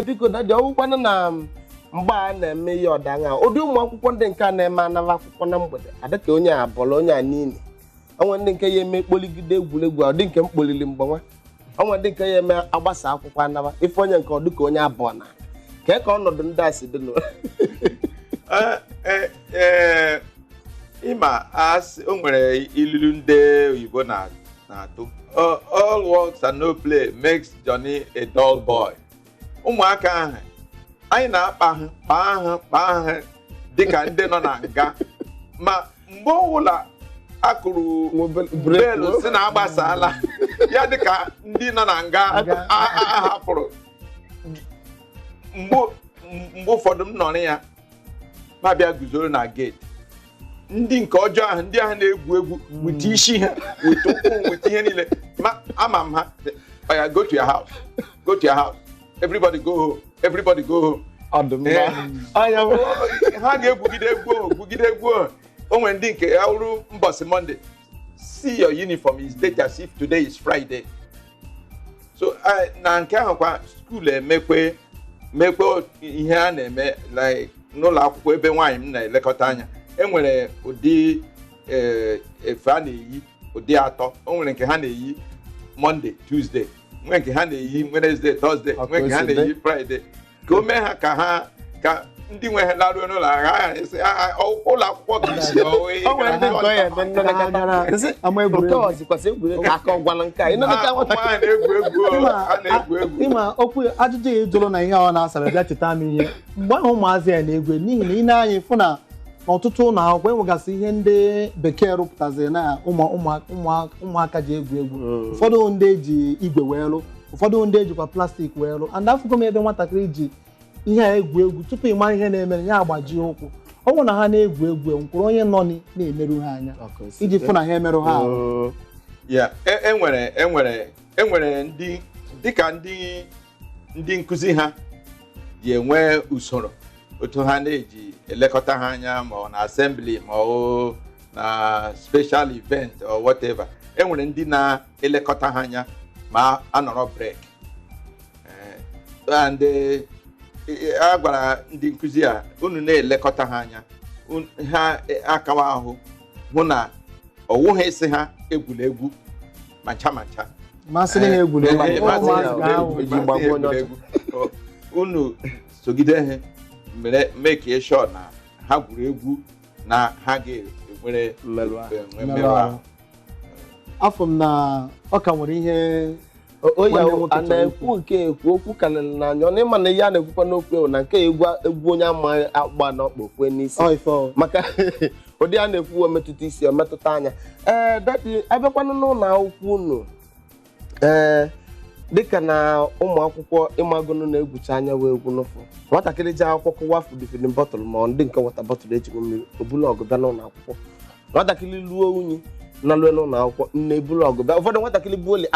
Biko daddy, ọwụkwanụ na mgbe a na-eme ihe ọdaṅa, ụdị ụmụ akwụkwọ ndị nke a na-eme anara akwụkwọ na mgbede adịka onye a bọrọ onye a niile, onwe ndị nke ya eme kpoligide egwuregwu a, ọ dị nke mkpolili mgbanwe, onwe ndị nke ya eme agbasa akwụkwọ anaba ife onye nke ọ dịka onye abụọ na kee ka ọnọdụ ndị a si dị nụ? Ee, ịma asị o nwere ilulu ndị oyibo na-atụ, "All works and no play makes Johnny a dull boy." Ụmụaka ahụ anyị na-akpa ha, kpaa ha, kpaa ha dịka ndị nọ na nga, ma mgbe ọbụla akụrụ bell si na agbasala ya, dịka ndị nọ na nga a hapụrụ. Mgbe ụfọdụ m nọrọ ya ma bịa guzoro na gate, ndị nke ọjọọ ahụ, ndị ahụ na-egwu egwu weta isi ha, weta ụkwụ, weta ihe niile, ma ama m ha, "Oya, go to your house, go to your house, everybody go home, everybody go home." Ọdụm. Ha ga-egwugide egwu ahụ, gwugide egwu ahụ. O nwere ndị nke ya wụrụ mbọsị Monday, "See, your uniform is dirty as if today is Friday." So na nke ahụ kwa, school emekwe mekwe ihe a na-eme, like n'ụlọ akwụkwọ ebe nwaanyị m na-elekọta anya, enwere ụdị efe a na-eyi ụdị atọ. O nwere nke ha na-eyi Monday, Tuesday, nwee nke ha na-eyi Wednesday, Thursday, nwee nke ha na-eyi Friday, ka o mee ha ka ha ka ndị nwe ha laruo n'ụlọ agha ha esi, "Ah, ah, ụlọ akwụkwọ ka isi." O nwere ndị nke ọ ya eme nne na nsị Ama nke egwuregwu. Ọzikwasị egwuregwu aka ọgwala nke a ị nọ Ụmụ ahụ na-egwu egwu, a na-egwu egwu. Ịma okwu ajụjụ ya ịjụrụ na ihe ọ na-asara bịa cheta m ihe mgbe ahụ ụmụazị ya na-egwu, n'ihi na ị na-anya fụ na n'ọtụtụ ụlọ akwụkwọ enwegasị ihe ndị bekee rụpụtaziri na ụmụaka ji egwu egwu. Ụfọdụ ndị eji igwe wee lụ, ụfọdụ ndị ejikwa plastic wee lụ, and afụgo m ebe nwatakịrị ji ihe a egwu egwu, tupu ị mara ihe na-eme ya agbajie ụkwụ. Ọ bụrụ na ha na-egwu egwu, nkwụrụ onye nọ na-emerụ ha anya iji fụ na ha emerụ ha ahụ. Ya enwere ndị dịka ndị nkụzi ha ji enwe usoro otu ha na-eji elekọta ha anya, ma ọ na assembly, ma ọ na special event or whatever. Enwere ndị na-elekọta ha anya ma anọrọ break. And a gwara ndị nkụzi a, unu na-elekọta ha anya, ha akawa ahụ hụ na ọwụghị isi ha egwula egwu ma ncha ma ncha. Masịrị ha egwuregwu. Masịrị ha ụmụazị ga-ahụ. egwuregwu, Eji masịrị ha gbagbuo onye ọcha. egwuregwu. Unu sogide ha mere make sure na ha gwuru egwu na ha ga-enwere mmerụ ahụ. Enwe mmerụ mmerụ ahụ. ahụ. Afọ m na ọ ka nwere ihe O ya nwanne m nwoke a chọrọ na-ekwu nke ekwu okwu karịrị n'anya ọ na ịma na ihe a na-ekwukwa n'okwu ewu na nke egwu egwu onye ama akpa na ọkpa okwe n'isi. Ọ ife ọ. Maka ụdị a na-ekwu ometụta isi, ometụta anya. Ee daddy, abịakwanụ n'ụlọ akwụkwọ unu, ee dịka na ụmụ akwụkwọ ịmagụnụ na-egwucha anya wee egwu n'ụfụ, nwatakịrị ji akwụkwọ kụwa feeding bottle ma ọ ndị nke water bottle ejigbo mmiri obulu ọgụ bịa n'ụlọ akwụkwọ, nwatakịrị luo unyi na lue n'ụlọ akwụkwọ nne ebulu ọgụ bịa, ụfọdụ nwatakịrị bụ oli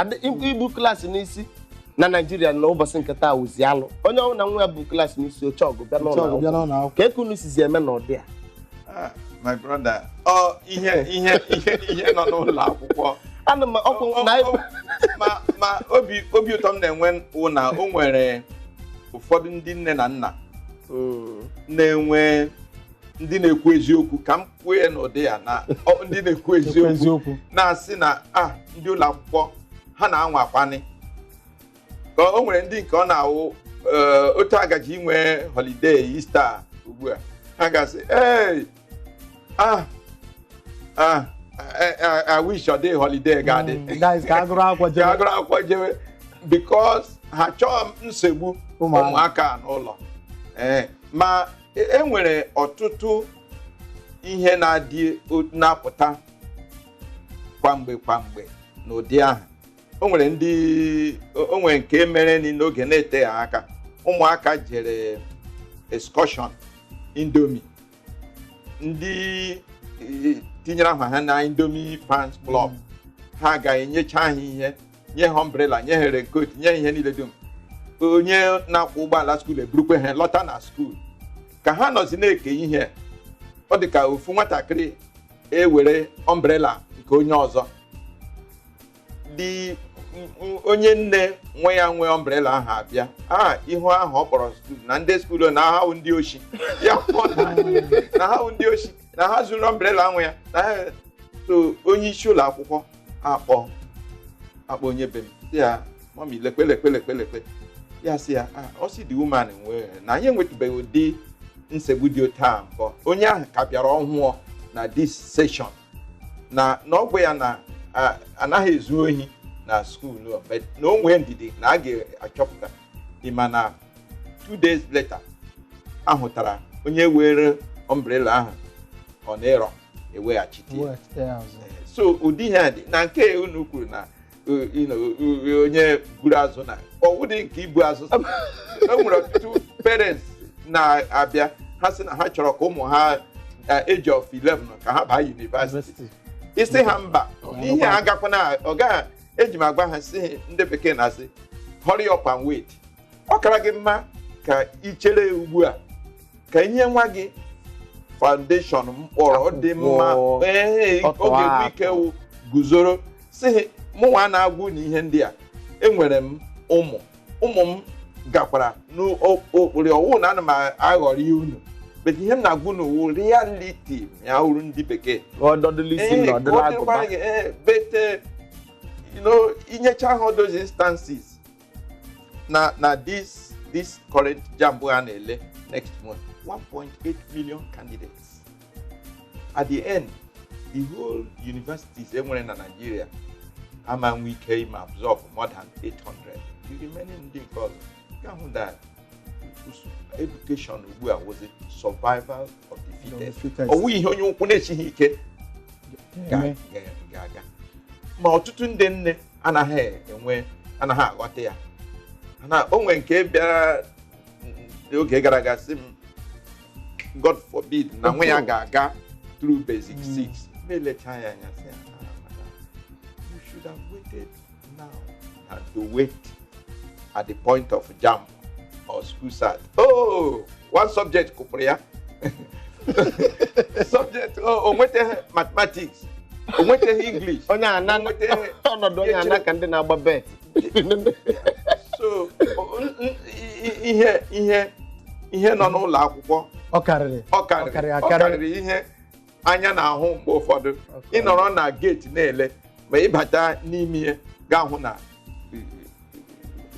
ibu class n'isi na Naijiria na ụbọchị nke taa wụzi alụ. Onye ọbụla nwa ya bụ class n'isi oche ọgụ bịa n'ụlọ ọgụ bịa akwụkwọ n'ụlọ akwụkwọ. Ka eke unu sizi eme n'ụdị a? Ah, my brother, ọ ihe nọ n'ụlọ akwụkwọ. Ana m ọkwụ na Ma obi ụtọ m na-enwe wụ na o nwere ụfọdụ ndị nne na nna na-enwe ndị na-ekwu eziokwu, ka m kwuo ya n'ụdị ya na ndị na-ekwu ekwu eziokwu eziokwu na-asị na a ndị ụlọ akwụkwọ ha na-anwa akwanị ka o nwere ndị nke ọ na-awụ otu agaji inwe holiday Easter ugbu a, ha ga-asị, "Hey, ah ah, I wish ọ dị holiday ga-adị." Guys, ka agụrụ akwụkwọ ka jebe. Agụrụ akwụkwọ jewe, because ha chọọ nsogbu ụmụaka. Ụmụaka n'ụlọ, ee ma e nwere ọtụtụ ihe na-adị na-apụta kwamgbe kwamgbe n'ụdị ahụ. O nwere ndị o nwere nke mere n'oge na-eteghị aka, ụmụaka jere excursion Indomie, ndị tinyere aha ha na Indomie fans club, ha ga-enyecha ha ihe, nye ha umbrella, nye ha raincoat, nye ha ihe niile dum. Onye na-akwọ ụgbọala school eburukwe ha lọta na school. Ka ha nọzi na-eke ihe, ọ dị ka ofu nwatakịrị ewere umbrella nke onye ọzọ. Dị onye nne nwe ya nwee umbrella ahụ abịa, a ihu ahụ ọ kpọrọ school na ndị school na ha wụ ndị oshi ya kwuo na ha wụ ndị oshi, na ha zuru umbrella nwe ya na ha. So onye isi ụlọ akwụkwọ akpọ onye be m, sị ya, "Mummy, lekwe, lekwe, lekwe, lekwe." Ya sị ya, "Ah," ọ sị, "The woman nwee na anyị enwetụbeghị ụdị nsogbu dị otu a mbụ. Onye ahụ ka bịara ọhụụ na this session na ọgwụ ya na anaghị ezu ohi na school, but na o nwee ndidi na a ga-achọpụta." Ịma na 2 days later, ahụtara onye were umbrella ahụ, ọ na-erọ eweghachite ya. Weghachite ya azụ. So ụdị ihe a dị na nke unu kwuru na onye buru azụ na ọwụdị nke ibu azụ, e nwere ọtụtụ parents na-abịa, ha sị na ha chọrọ ka ụmụ ha age of 11 ka ha baa university. Isi ha mba, n'ihe a agakwana ọ gaghị. Eji m agwa ha sị, ndị bekee na-asị, "Hurry up and wait." Ọ kara gị mma ka ị chere ugbu a ka inye nwa gị foundation, mkpọrọ dị mma. Akwụkwọ, ee, ọ ọtọ ga-enwe ike wụ guzoro sị mụnwa na-agwụ na ihe ndị a. Enwere m ụmụ, ụmụ m gakwara n'okpuru ọwụ na ana m aghọrọ unu, but ihe m na-agwụ n'uwu reality ya uru ndị bekee. Ọdọdịla isi na ọdịla ka ọ agụba. dịkwara gị, but inyecha ha those instances na this current JAMB a na-ele next month, 1.8 million candidates. At the end, the whole universities enwere na Nigeria ama nwe ike ime absorb more than 800. The remaining ndị nke ọzọ ga-ahụ that education ugbu a wụzi survival of the fittest. Fittest. Ọwụ ihe onye ụkwụ na-echighị ike Eme. ga-aga, ma ọtụtụ ndị nne anaghị enwe, anaghị aghọta ya. Na o nwere nke bịara n'oge gara aga sị m, God forbid, na nwa ya ga-aga through basic six. M elecha ya anya sị ya, "Ah, madam, you should have waited now than to wait at the point of JAMB or school cert." Oh, one subject kụpụrụ ya, subject o nwetaghị mathematics, o nwetaghị English. Onye ana O nwetaghị ọnọdụ onye ana ka ndị na-agba bet. So ihe nọ n'ụlọ akwụkwọ Ọ karịrị. Ọ karịrị. Ọ karịrị ọ akarị. karịrị ihe anya na-ahụ. Mgbe ụfọdụ ịnọrọ na gate na-ele, ma ịbata n'ime ya gaa hụ na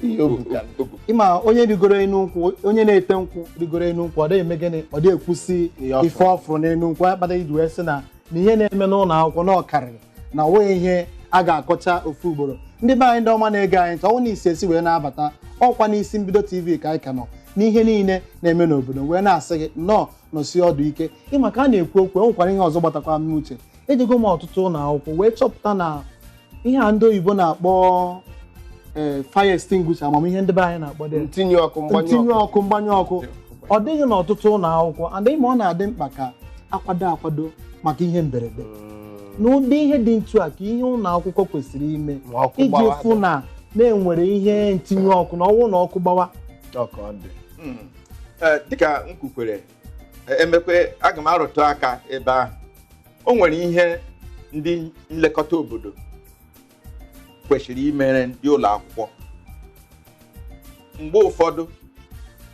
Ihe o bukarị. o bu. Ịma onye rigoro enu nkwụ, onye na-ete nkwụ rigoro enu nkwụ, ọ dịghị eme gịnị, ọ dịghị ekwusi Ihe ọ ife ọfụrụ n'enu nkwụ. Ya kpatara iji wee sị na ihe na-eme n'ụlọ akwụkwọ na ọ karịrị, na ọ nweghị ihe a ga-akọcha ofu ugboro. Ndị be anyị, ndị ọma na-ege anyị ntị, ọnwụ na isi esi wee na-abata ọkwa n'isi mbido TV ka anyị ka nọ n'ihe niile na-eme n'obodo, wee na-asị gị nnọọ, nọsie ọdụ ike. Ịma ka a na-ekwu okwu, e nwekwara ihe ọzọ gbatakwa m n'uche. Ejego m ọtụtụ ụlọ akwụkwọ wee chọpụta na ihe a ndị oyibo na-akpọ fire extinguisher, amamihe ndị be anyị na-akpọ dị ntinye ọkụ mgbanyụ ntinye ọkụ. Ọkụ mgbanyụ ọkụ, ọ dịghị n'ọtụtụ ụlọ akwụkwọ. And ịma ọ na-adị mkpa ka akwado akwado maka ihe mberede n'ụdị ihe dị ntu a, ka ihe ụlọ akwụkwọ kwesịrị ime Ma ọkụ iji gbawa. fụ na na-enwere ihe ntinye ọkụ na ọnwụ na ọkụ gbawa. Ọkụ ọ dị. Dịka m kwukwere, emekwe aga m arụtụ aka ebe ahụ. O nwere ihe ndị nlekọta obodo kwesịrị imere ndị ụlọ akwụkwọ. Mgbe ụfọdụ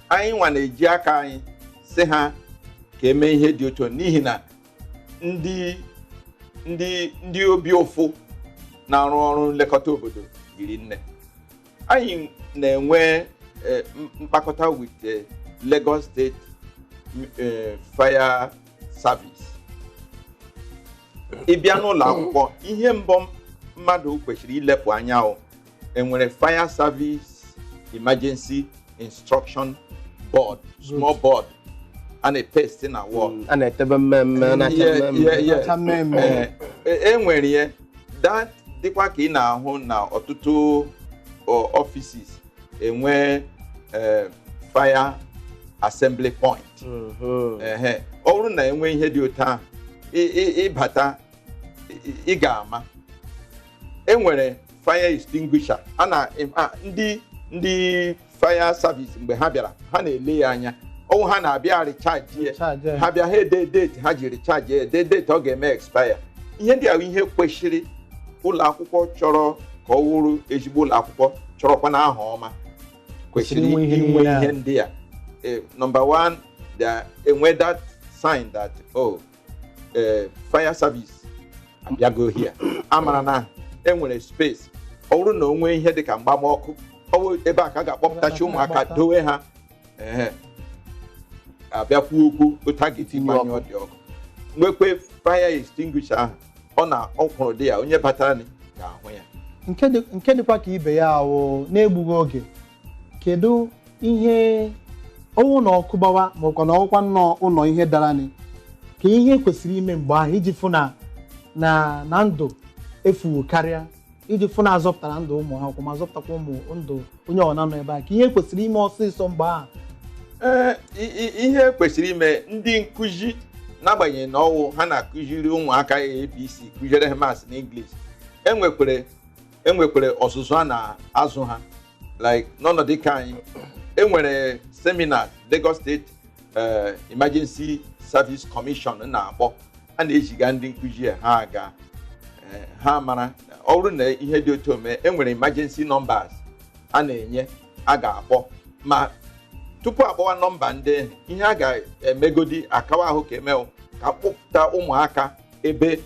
anyị nwa na-eji aka anyị sị ha ka eme ihe dị otu a, n'ihi na ndị obi ụfụ na-arụ ọrụ nlekọta obodo yiri nne. Anyị na-enwe mkpakọta with Lagos State Fire Service. Ị bịa n'ụlọ akwụkwọ, ihe mbọ mmadụ kwesịrị ilepụ anya o enwere fire service emergency instruction board, small board a na-epaste na wall. A na-etebe mmemme na-acha mmemme. Na-acha mmemme. E nwere ihe that dịkwa ka ị na-ahụ na ọtụtụ offices enwe fire assembly point. Ehe, ọ bụrụ na enwe ihe dị otu ahụ, ịbata ị ga-ama enwere fire extinguisher a na ndị fire service, mgbe ha bịara, ha na-ele ya anya. Ọnwụ ha na-abịa recharge ya. Recharge ya. Ha bịa, ha ede date ha ji recharge ya, ede date ọ ga-eme expire. Ihe ndị a bụ ihe kwesịrị ụlọ akwụkwọ chọrọ. Ka ọ wụrụ ezigbo ụlọ akwụkwọ chọrọkwa na aha ọma, kwesịrị inwe ihe inwe niile a. Ihe ndị a. Number one, there enwe that sign that, oh, fire service abịago here. Amara na enwere space. Ọ bụrụ na o nwee ihe dịka mgbamọkụ, ọ bụ ebe a ka a ga-akpọpụtachi ụmụaka dowe ha. Ehe, abịakwu okwu otu a ga-esi Tinye gbanyụọ ọkụ. Dị ọkụ, nwekwe fire extinguisher ahụ, ọ na ọkwụrụ dị ya, onye batara ni ga-ahụ ya. Nke dịkwa ka ibe ya awụ na-egbughị oge, kedu ihe ọnwụ na ọkụ gbawa, ma ọkwa na ọkwa nnọọ ụlọ ihe dara ni, ka ihe kwesịrị ime mgbe ahụ iji fụ na ndụ efuwo karịa, iji fụ na azọpụtara ndụ ụmụ akwụkwọ ma zọpụtakwa ụmụ ndụ onye ọna nọ ebe a, ka ihe kwesịrị ime ọsịsọ mgbe ahụ? Ee, ihe kwesịrị ime, ndị nkụzi, n'agbanyeghị na ọwụ ha na-akụziri ụmụaka ABC, kụziere ha maths na English, enwekwere ọzụzụ a na-azụ ha. Like n'ọnọdụ ka anyị enwere seminars Lagos State Emergency Service Commission na-akpọ, a na-eziga ndị nkụzi ha aga. Ha mara ọ bụrụ na ihe dị otu ome, enwere emergency numbers a na-enye a ga-akpọ. Ma tupu akpọwa nọmba ndị ahụ, ihe a ga-emegodi akawa ahụ ka emewo ka kpọpụta ụmụaka ebe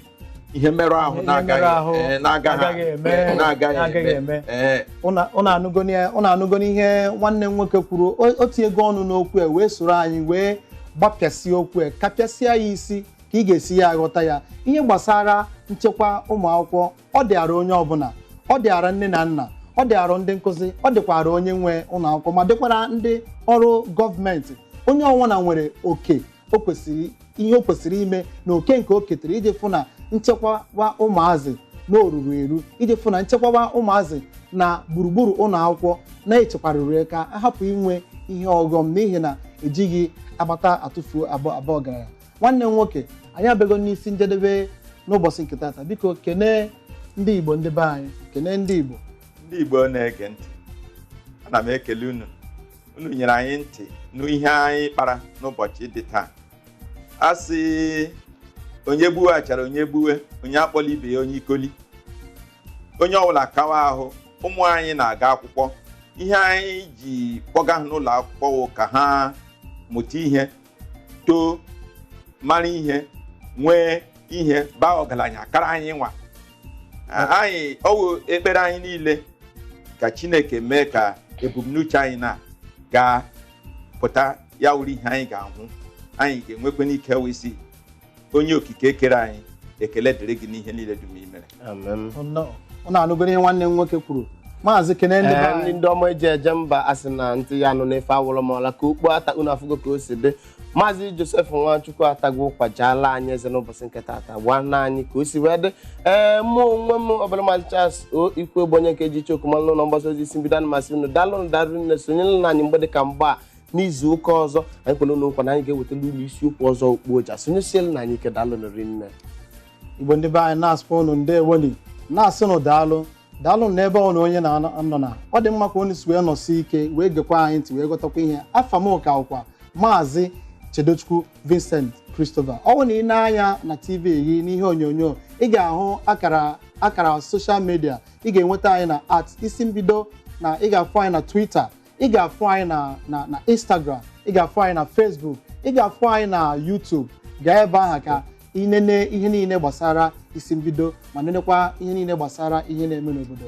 ihe mmerụ ahụ Ihe na-agaghị mmerụ ahụ na-agaghị agaghị eme, na-agaghị na-agaghị eme. eme. Ee. Ụnụ anụgo n'ihe nwanne m nwoke kwuru. O tinyego ọnụ n'okwu a wee soro anyị wee gbapịasịa okwu a, kapịasịa ya isi ka ị ga-esi ya aghọta ya. Ihe gbasara nchekwa ụmụ akwụkwọ, ọ dịara onye ọbụla, ọ dịara nne na nna, ọ dịara ndị nkụzi, ọ dịkwara onye nwe ụlọ akwụkwọ, ma dịkwara ndị ọrụ gọọmenti. Onye ọbụla nwere oke o kwesịrị, ihe o kwesịrị ime na oke nke o ketere iji fụ na nchekwawa ụmụazị na oruru eru, iji fụ na nchekwawa ụmụazị na gburugburu ụlọ akwụkwọ na-echekwarịrị ka a hapụ inwe ihe ọghọm, n'ihi na ejighị agbata atụfuo abụọ abụọ ọgaranya. Nwanne m nwoke, anyị abịago n'isi njedebe n'ụbọchị nke tata. Biko kenee ndị Igbo, ndị be anyị, kenee ndị Igbo. Ndị Igbo na-ege ntị, ana m ekele unu. Unu nyere anyị ntị n'ihe anyị kpara n'ụbọchị dị taa. A sị onye gbuwe achara onye gbuwe, onye akpọla ibe ya onye ikoli. Onye ọbụla kawa ahụ. Ụmụ anyị na-aga akwụkwọ. Ihe anyị ji kpọga ha n'ụlọ akwụkwọ wụ ka ha mụta ihe, too, mara ihe, nwee ihe, baa ọgaranya kara anyị nwa anyị. Ọwụ ekpere anyị niile ka Chineke mee ka ebumnuche anyị na gaa pụta ya wuru ihe anyị ga-ahụ, anyị ga-enwekwa n'ike wee sị, onye okike kere anyị, ekele dịrị gị n'ihe niile dum i mere. Amen. Ụnụ anụgo ihe nwanne m nwoke kwuru. Maazị, kene ndị be Ee, ndị anyị. ndị ọma eji eje mba, asị na ntị ya nụ n'efe awụrụ m ọla ka ukpo ata. Unu afụgo ka o si dị. Maazị Joseph Nwachukwu atago ụkwa jaala anyị eze n'ụbọchị nke tata, gwa na anyị ka o si wee dị. Ee, mụ onwe m, ọbụla Maazị Charles O Ikwu, onye nke ji chokumalụ n'ụlọ mgbasa ozi isi mbido, ana masị unu daalụnụ, darụ nne sonyere na anyị mgbe dị ka mgbe a n'izu ụka ọzọ. Anyị kwere unu nkwa na anyị ga-ewetara unu isiokwu ọzọ okpu oja. Sonyesielu na anyị ike. Daalụnụ rinne. Igbo ndị be anyị, na-asụkwa unu ndewoni, na-asị nụ daalụ, daalụ n'ebe ọ na onye na-anọ na ọ dị mma ka unu si wee nọsi ike wee gekwa anyị ntị wee ghọtakwa ihe. Afa m ka ụkwa Maazị Chedochukwu Vincent Christopher. Ọ bụrụ na ị na-anya na TV gị n'ihe onyonyo, ị ga-ahụ akara social media. Ị ga-enweta anyị na @isimbido, na ị ga-afụ anyị na Twitter, ị ga-afụ anyị na Instagram, ị ga-afụ anyị na Facebook, ị ga-afụ anyị na YouTube. Gaa ebe ahụ ka ị nene ihe niile gbasara isi mbido, ma nenekwa ihe niile gbasara ihe na-eme n'obodo.